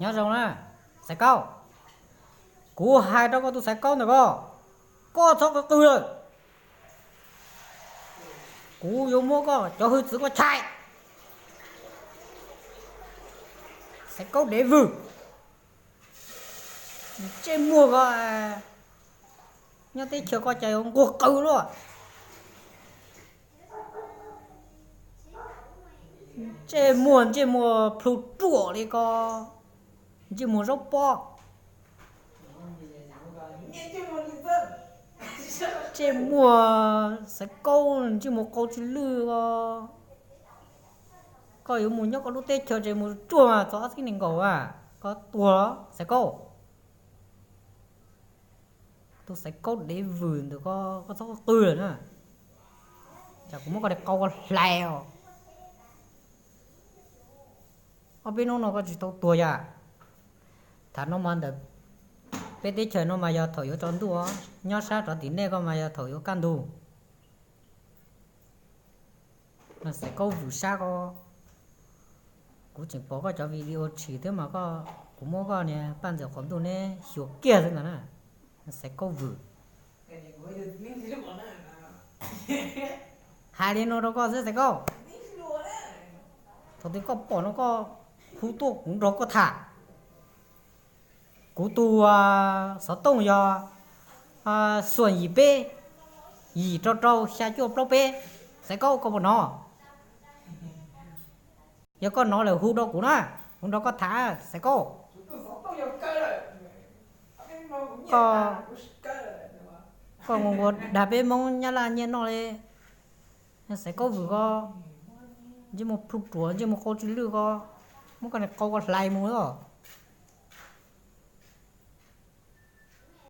Nyob zoo na, Xaiv Kaub. Kuv hais rau koj tus Xaiv Kaub ntawm ko, koj txhob qw qw lawm. Kuv yuav muab koj cov hwj txwv koj chais. Xaiv Kaub dev vwm, ntsej muag ko, nyob teb chaws ko cas yuav nquag qw luaj. Ntsej muag, ntsej muag plhu ruam li ko, ntsej muag zaub pob. Ntsej muag Xaiv Kaub, ntsej muag qau tsis lwj ko. Koj yuav mus nyob koj lub teb chaws ces mus tsuag mas txog ob txhiab nees nkaum a, koj tuag Xaiv Kaub. Tus Xaiv Kaub dev vwm ntawm ko, koj txhob qw lawm na, tsam kuv muab koj daim qau koj hlais os. Ob peb hnub no koj tsis tau tuag yom. Thaum no mas ntawm peb teb chaws no mas yog thaum yuav tsaus ntuj, nyob sab rov tim nej ko mas yog thaum yuav kaj ntug. Xaiv Kaub vwm sab ko, kuv tseem pom koj cov video tshis thiab mas koj, kuv muab koj niag paj ntxawm qaum ntuj neb xyuas kiag xwb ntag na. Xaiv Kaub vwm. Hais li no rau koj xwb Xaiv Kaub, thaum twg koj pom no koj hu tuaj kuv nrog koj tham. Kuv tus xov tooj yog xuam yim peb, yim rau rau xya cuaj plaub peb. Xaiv Kaub koj puas hnov? Yog koj hnov lawm hu rau kuv na, kuv nrog koj tham Xaiv Kaub. Koj ua dag peb Hmoob Nyab Laj nyiaj noj li. Xaiv Kaub vwm ko, ntsej muag plhu ruam, ntsej muag qau tsis lwj ko, muab koj niag qau koj hlais mus.